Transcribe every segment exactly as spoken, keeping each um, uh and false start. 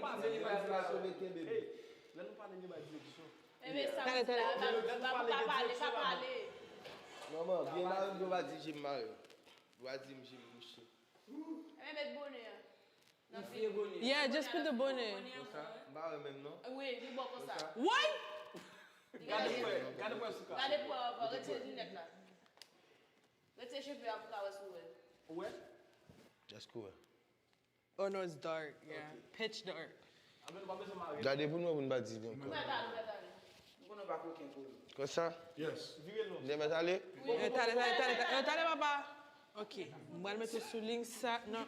Direksyon, mete, bebe. Lè nou pale de bay direksyon. Bebe, sa, Talè, talè. Lè nou pale de direksyon, pale. Manman, byen mare m, yo pa di Jim mare. Yo pa di m Jim mouche. Ebyen, met bonè an. Nan fye bonè. Yeah, just put the bonè. Konsa, m pa wè menm non. Wi, li bon konsa. Woy! Gade pou wè, gade pou wè sou ka. Gade pou wè, retire linèt la. Retire cheve a pou ka wè si w wè. Ou wè? Just cool. Oh no, it's dark. Yeah. Pitch dark. Anben nou pa bezwen mare. Gade pou nou, pou nou pa di li ankò. Ouvè talè, ouvè talè. M konnen w pa koken pou nou. Konsa? Vire non. N te mèt ale? Eh, talè, talè, talè, talè, talè, papa. Ok. Mwen mete sou liy sa. Non.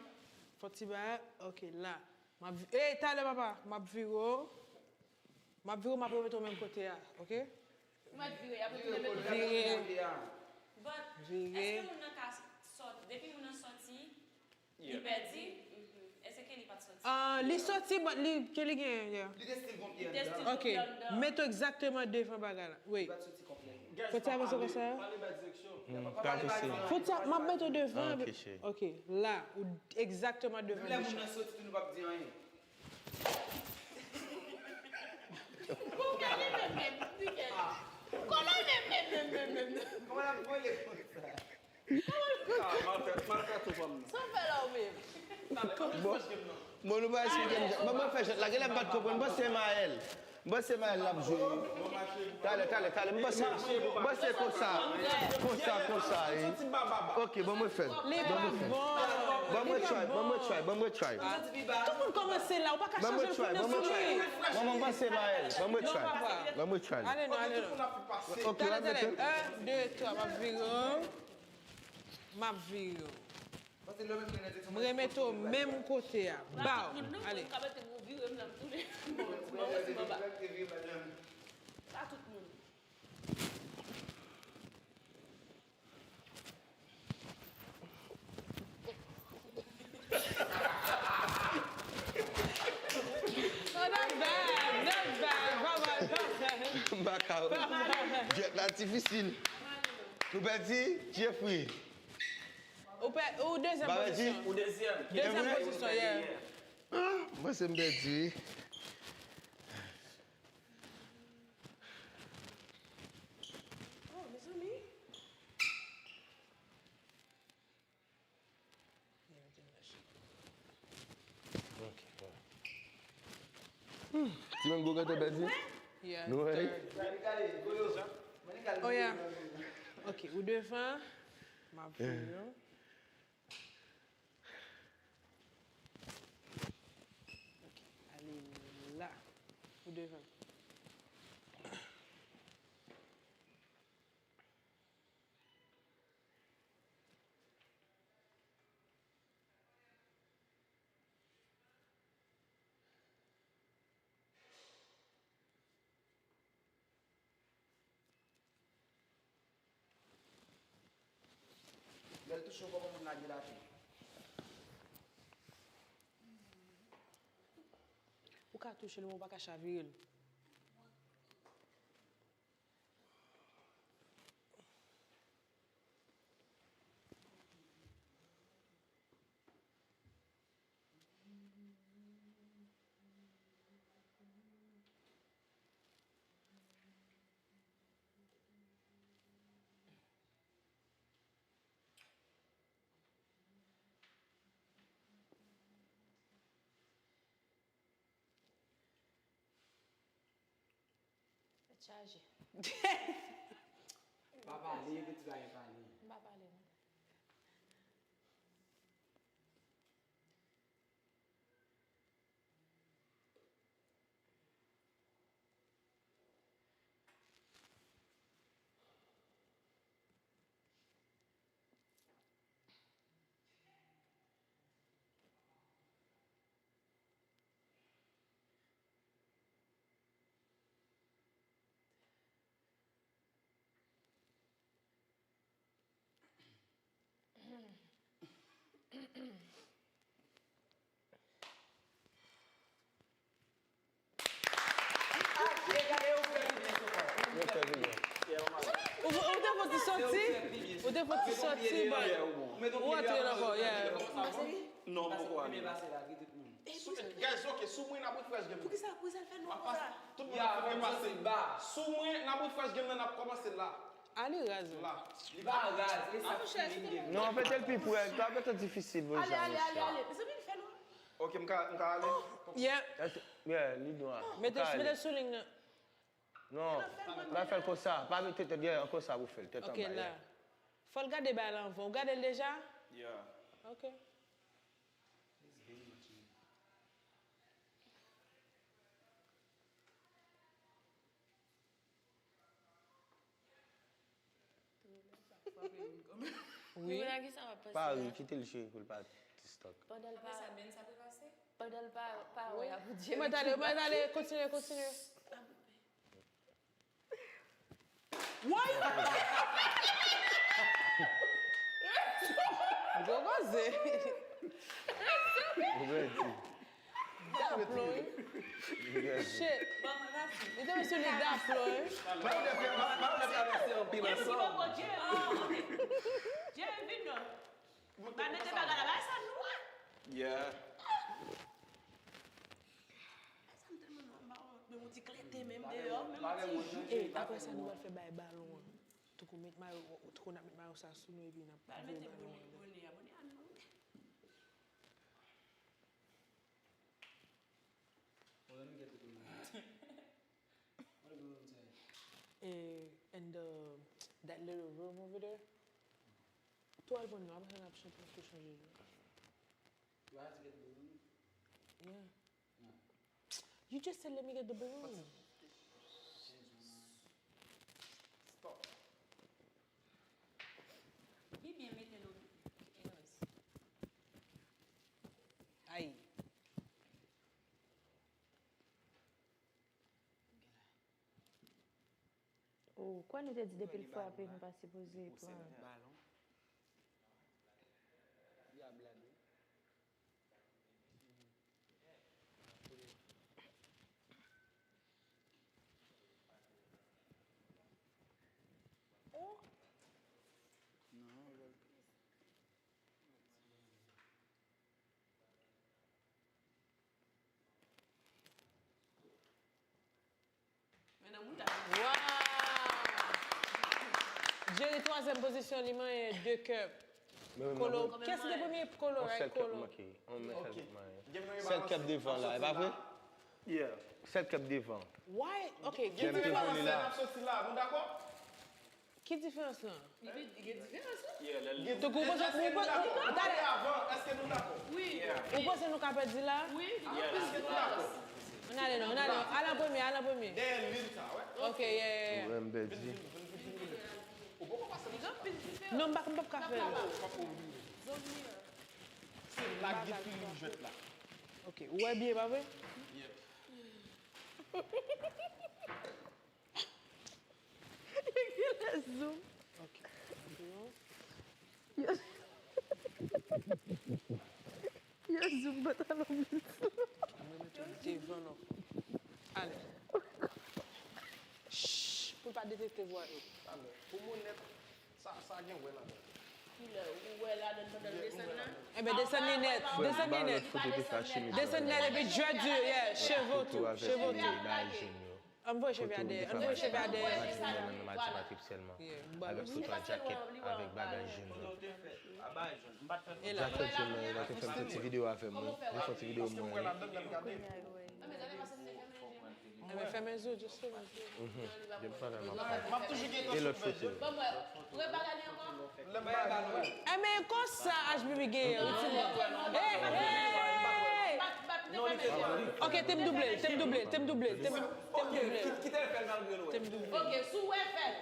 Fò ti ba. Ok, la. M ap vi- Eh, talè, papa. M ap vire w. M ap vire w, m ap remete w menm kote a. Ok? Ou mèt vire, apre vire, mete Vire. But, Vire. Èske moun nan ka sòti? Depi moun nan sòti, li pèdi? Èske li pa t sòti? Ah, li sòti, but li, ke li genyen, yeah. Li te still gon pye Li te anndan. still Ok, mete w egzakteman devan bagay la. Wi. Li pa t soti konplèt. Guys, Fò ti avanse konsa. Pale bay direksyon. Kalise. Fò ti, m ap mete w devan. Ok, cheri. Ok, la, ou egzakteman devan. Menm lè moun nan soti tou nou p ap di anyen. Pou gade menm menm, di gèl. Kòman menm menm menm menm menm? Kòman l ap vole konsa? Ah, maltrè- maltrete fanm nan. Sa w fè la ou menm? Bon, bon, nou pa esplike m. Ban mwen fè jwèt la, genlè m pa t konprann. Ban se Maël. Ban se Maël l ap jwe. Talè, talè, talè. M panse, m panse konsa. Konsa, konsa, wi. Ok, ban mwen fè l. Li pa bon. Ban mwen try, ban mwen try, ban mwen try. Tout moun kòmanse la, ou pa ka Ban mwen chanje try, ban mwen try. Manman, ban se Maël. Ban mwen try. Ban mwen try. Ale non, ale non. Ok, Talè, w ap talè. mete. Un, deux, trois, m ap vire w. M ap vire w. M remete w menm kote a. Baw. Ale. Pa tout moun. Oh, that's bad. That's bad. Pa mal, pa mal. M pa ka. Jwèt la difisil. Nou pèdi Jeffrey. Ou pè, ou dezyèm Ba, pèdi. Pozisyon. Ou dezyèm. Dezyèm pozisyon, yeah. Ah, mwen se m pèdi, wi. Oh, mezanmi. Ok, bon. Hmm. Ti Mango, kote w pèdi? Yeah, Nou, hey. third. Oh, yeah. Ok, ou devan. M ap vini, non? Ok, ale la. Ou devan. Lè l touche w, kòman moun lage l atè? Ou ka touche l, men ou pa ka chavire l. Tèt chaje. Pa pale, epi ti bagay pale. M pa pale, non. Ou, ou te fò ti soti, ou te fò ti soti, but ou antre l ankò, yeah. Non, m poko ale. Guys, ok, sou mwen n ap refresh game nan. Poukisa, poukisa l fè nou konsa? Tout moun ap fè pase. Sou mwen n ap refresh game nan, n ap kòmanse la. Ali raz wi. La. Li pa raz, e sa fini game. Non, anfèt, el pi pre, sa va trè difisil pou Jean, mesye. Ale, ale, ale, ale. Mezanmi, li fè nou. Ok, m ka, m ka ale? Yeah. Yeah, li dwa. Mete, mete sou liy nan. Non, pa fè l konsa. Pa mete tèt dèyè an konsa pou fè l. Tèt anba, yeah. Fò l gade bagay la anvan. Ou gade l deja? Yeah. Ok. Wi. Pa ri, kite l jwe pou l pa distak. Pandan l pa, pandan l pa, pa wè a pou Jerry. Mwen t ale, mwen t ale, kontinye, kontinye. Woy! Gwo koze. Daplon wi. Shit. Li tonbe sou li daplon wi. Marinette travèse anpil ansanm. Jerry, vin non. Pa mete bagay la, bagay sa nwa. Yeah. Sa m tèlman nwa, m pa wè menm yon ti klete menm deyò, menm yon ti jou. E, apre sa, nou pral fè bay balon an. Tankou met mayo, tankou n ap met mayo sa sou nou epi n ap voye balon an. Pral mete bone, bone a, bone a nou. Hold on, let me get the balloon. What a balloon say? Eh, and the, that little room over there. Tou al pran li, apre sa n ap chante, n ap tou chanje jou. Do I have to get the balloon? Yeah. No. You just said, "Let me get the balloon." Stop. Byen, byen, mete l. Anyways. Ay. Oh, kwè nou te di depi l frape, nou pa sipoze pran. Balon. Li a blade. Oh! Non, Wow! Jerry, twazyèm pozisyon, li manyen de kè. Kolo, kiyès ki te premye? Kolo, right? Kolo. Sèl kè devan la, e pa vre? Yeah. Sèl kè devan. Why? Ok, ki diferans la? Ki diferans lan? Li gen diferans, wi. Tankou ou panse, ou panse, ou, gade. Avan, èske nou dakò? Wi. Ou panse nou ka pèdi la? Wi. Èske nou dakò? Ann ale non, ann ale non. Al an premye, al an premye. Dèyè liy sa, wè. Ok, yeah, yeah, yeah. Ou poko pase nan sa. Non, m pa, m p ap ka fè l. Se la k gen filing jwèt la. Ok, ou wè byen, pa vre? Yep. Kilè zoom? Ok. Yo, yo zoom pantalon m. Mwen mete w devan non. Ale. Shh, pou l pa detekte vwa yo. Alò, pou m onèt, sa, sa gen wè ladan. Kilè ou wè ladan pandan l desann nan? Enben, desann li nèt, desann li nèt. Desann nèt epi dread yo, yeah, cheve w tou, cheve w tou. Ann voye cheve a dèyè, ann voye cheve a dèyè. Nan matematik sèlman. Avèk foto a djaket, avèk bagay jèn yo. Djaket jèn nan, yo te fè yon ti videyo avè mwen. Yo fè yon ti videyo mwen. Enben, fèmen zye w, just fèmen zye w. Mhm. Depi sa fè m ap fè. E lòt foto yo. Enben, konsa H B B genyen, wi, timoun. Hey, hey! Ok, te m double l, te m double l, te m double l, te m, te m double l. Te m double l. Ok, si w wè, fè l.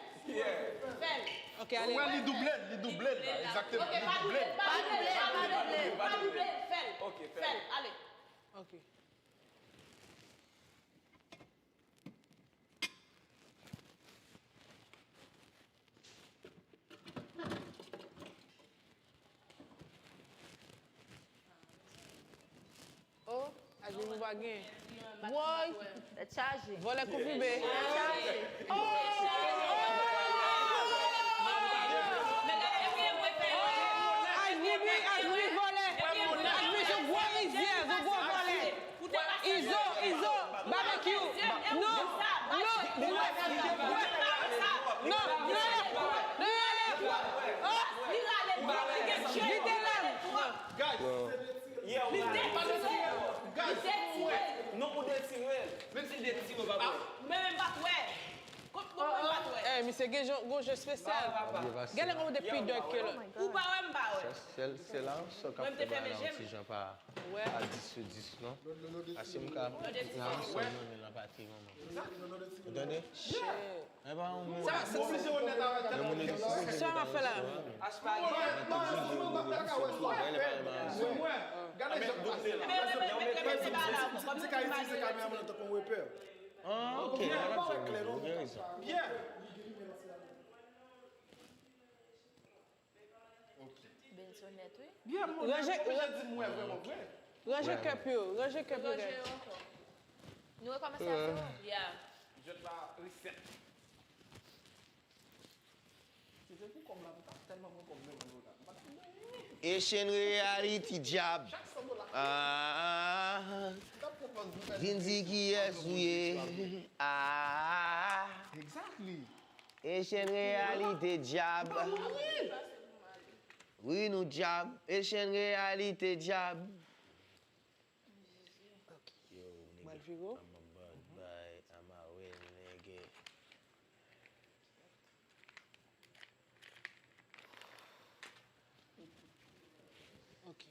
Fè l. Ok, ale. Ou wè, li double l, li double l la, egzakteman, li double l. Ok, pa double l, pa double l, pa double l, pa double l, fè l. Fè l, ale. Ok. Oh, H B B pa gen. Woy! Tèt chaje. Vòlè konfimen. Tèt chaje. Oh! H B B, H B B vòlè. H B B se gwo rizyèz, se gwo vòlè. Izo, Izo, Barbecue. Non, non, non, non, non, non, non. Oh, li te la. Guys, se detire. Li detire. Guys, se mwen. Non, ou detire l. Menm si l detire, ou pa kwè. Mwen menm pa kwè. Kont mwen, mwen pa t wè. Eh, misye gen gon je espesyal. Gen lè gon de pi dòk ke lòt. Ou pa wè, m pa wè. Se la sèl k ap fè bagay la yon ti jan pa pa dis sou dis non. Paske m ka nan yon sèl jounen nan pa te manman. Ou tande? Mwen pa yon moun. Sa m ap fè la? Gade jan. Ti ka itilize kamera mwen tankou yon repè. Ah, ok. Ou gen rezon. Byen. Benson nèt wi. Byen, mwen menm, oblije di m wè vrèman vre. Ranje kèp yo, ranje kèp yo, guys. Nou rekòmanse a zewo. Yeah. Jwèt la, reset. Si se pou kòb la, m ta tèlman pran kòb nan men nou la. M pa t fin anyen. Asian Reality Djab. Chak san dola. Ah. M t ap pran kòb nan men nou. Vin di kiyès ou ye. Ah. Exactly. Asian Reality Djab. Wi nou djab. Asian Reality Djab. Yo, nigga, I'm a bad boy, I'm a real nigga. Ok.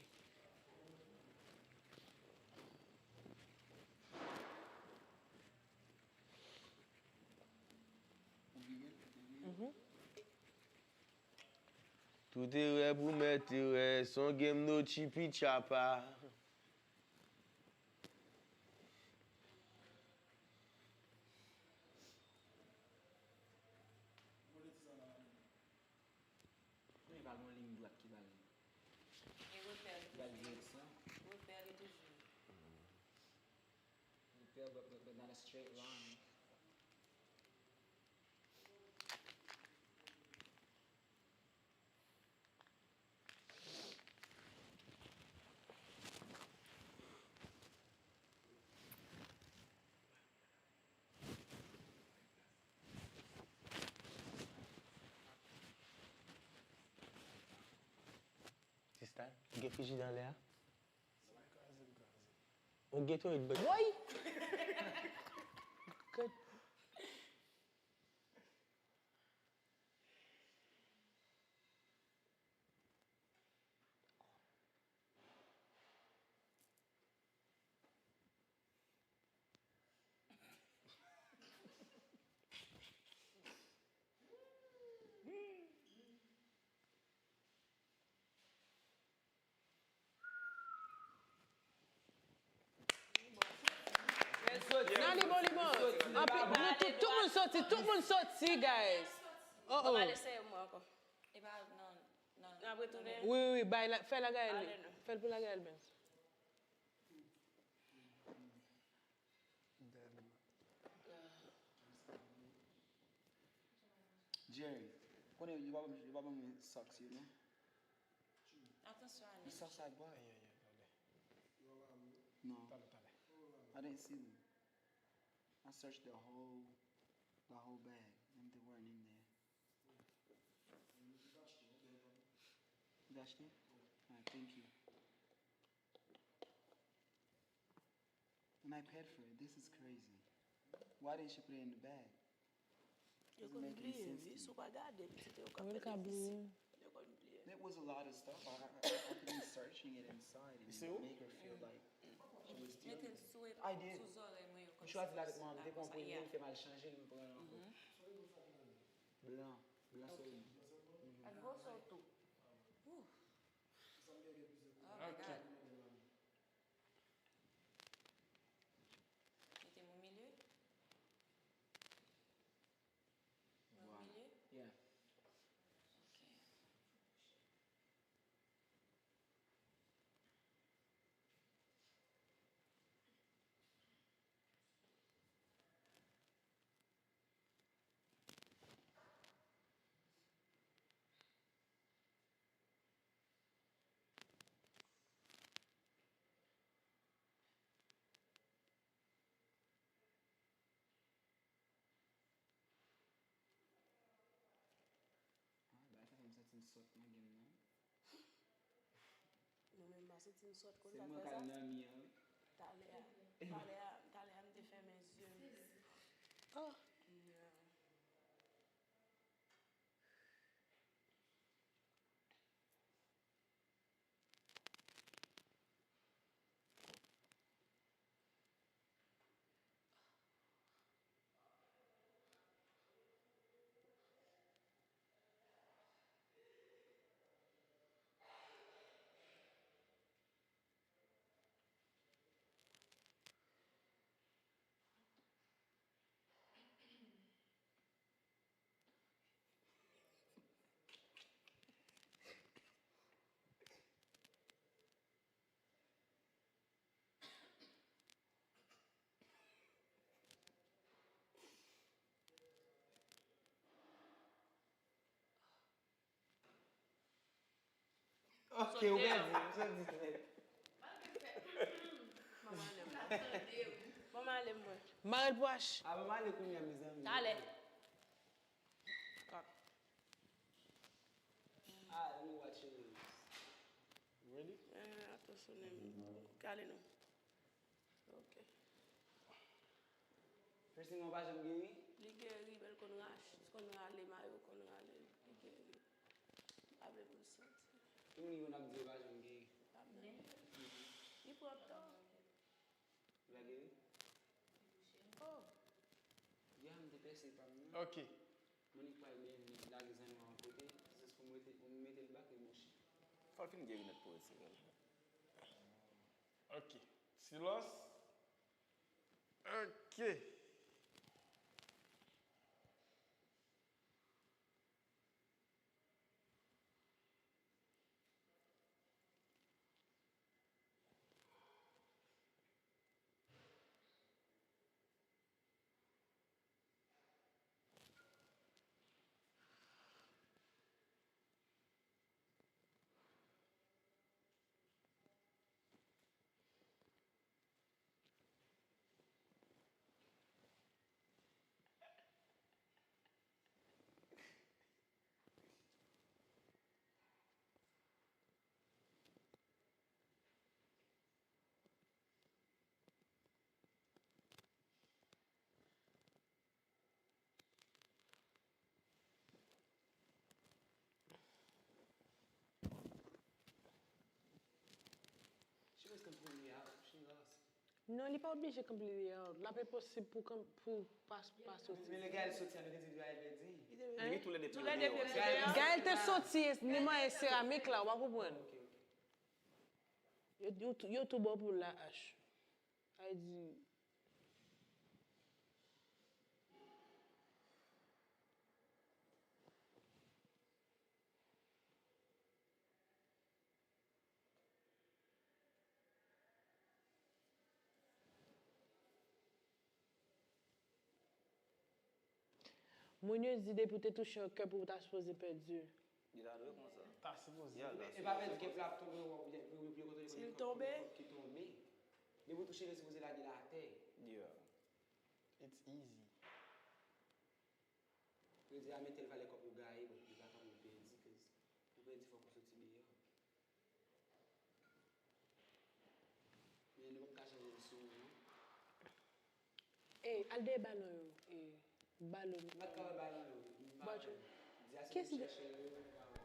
Tout erè pou mèt erè, son game no chipi chapa. Konnen pa gen yon liy dwat ki ba l. Ki ba l direksyon. Repè, but, but, but not a straight line. Sista, ou gen frijidè anlè a? Ou gen toilet bowl? Woy! Nan li bon, li bon. Anpi, nou tout, tout moun soti, tout moun soti, guys. Oh, oh. Mwen pral eseye mwen ankò. E pa, non, non. N ap retounen. Wi, wi, wi, bay la, fè lagay li. Fè l pou lagay li, Benz. Jerry, konnen yo pa ban m, yo pa ban mwen socks yo, non? Atansyon, Alex. Socks ak bwa? Non. I didn't see them. I searched the whole, the whole bag and they weren't in there. Ou te achte? Alright, thank you. And I paid for it. This is crazy. Why didn't she put it in the bag? Doesn't make any sense to me. Yo konn bliye, wi, si w pa gade, pitit yo ka pèdi pisin. Yo konn bliye. It was a lot of stuff. I, I, I, I could be searching it inside and make her feel like she was stealing it. Mete l sou, sou zòrèy mwen yo konsa. Mete l sou, sou zòrèy mwen yo konsa. Ou chwazi l avèk mwen, m te pran premye, m fè m al chanje l, m pran l ankò. Blan, blan solid. Ak gwo so tou. Ooh. Oh my God. Mete m o milye. Mwen o milye? Yeah. Ok. Santi m sòt konn zafè sa. Talè a, talè a, talè a, m te fèmen zye m. Oh. Yeah. Ok, ou pèdi, ou pèdi nèt. Ban m ale, mwen. Ban m ale, mwen. M ale pou H. A, ban m ale kounye a, mezanmi. Talè. Kòk. Ah, let me watch your lips. Ready? Eh, atansyon, men. Kale non. Ok. Piercing an pa janm geri? Li geri, men l konn rache, konn rale mayo, konn rale l. Li geri. M pa vle pou l santi. Tout moun ki konn ap di yo pa janm geri. Pa vle. Li pran tan. Ou lage wi. Oh. Ya, m te pèse pa m nan. Ok. Monique pral vin lage zannò yon kote, jis pou m rete, pou m mete l bak li mouche. Fò l fin geri nèt pou retire l. Ok. Silans. Ok. She was completely out. She lost. Non, li pa oblije completely out. L ap enposib pou, pou pa, pa soti. Men lè Gaël soti a, nou te di Gaël pèdi. Li gen tou lè de pye yo deyò. Gaël te soti, li manyen seramik la, w pa konprann. Ok, ok. Yo, yo, yo tou bon pou la H. Sa vle di, moun yo di depi w te touche yon kèp ou ta sipoze pèdi. Li ta dwe konsa. Ta sipoze. E pa pèdi kèp la ap tonbe ou pye kote li konn gen kòb ki tonbe. Depi w touche li sipoze lage l atè. Yeah. It's easy. Yo di a mete l valè kòb ou gaye, but li pa ka pou pèdi, 'cause pou pèdi fòk ou soti deyò. Men nou p ap ka chanje l sou ou non. Ey, al dèyè balon yo. Ey, balon. M pa t ka wè balon yo. M pa wè. Di a se pou chèche yo, m pa wè.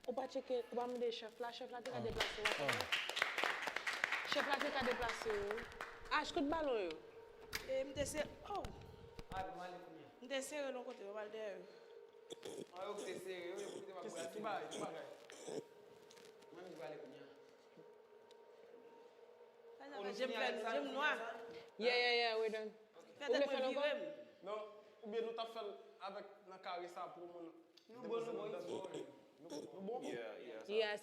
Ou pa tcheke, ou pa mande chèf la, chèf la te ka deplase, w pa konnen. Chèf la te ka deplase yo. Achte tout balon yo. E m te se, oh. Ah, m ale kounye a. M te sere l yon kote, yo pral dèyè yo. Ah, yo kite sere yo, yo kite pa pou al. Ki bagay, ki bagay? Mwen menm m prale kounye a. Sa, sa fè je m fè, je m nwa. Yeah, yeah, yeah, we done. Fè tèt mwen vire m. Non, oubyen nou t ap fè l avèk nan kare sa pou moun. Nou bon, nou bon, it's boring. Nou bon? Yeah, yeah. Yes.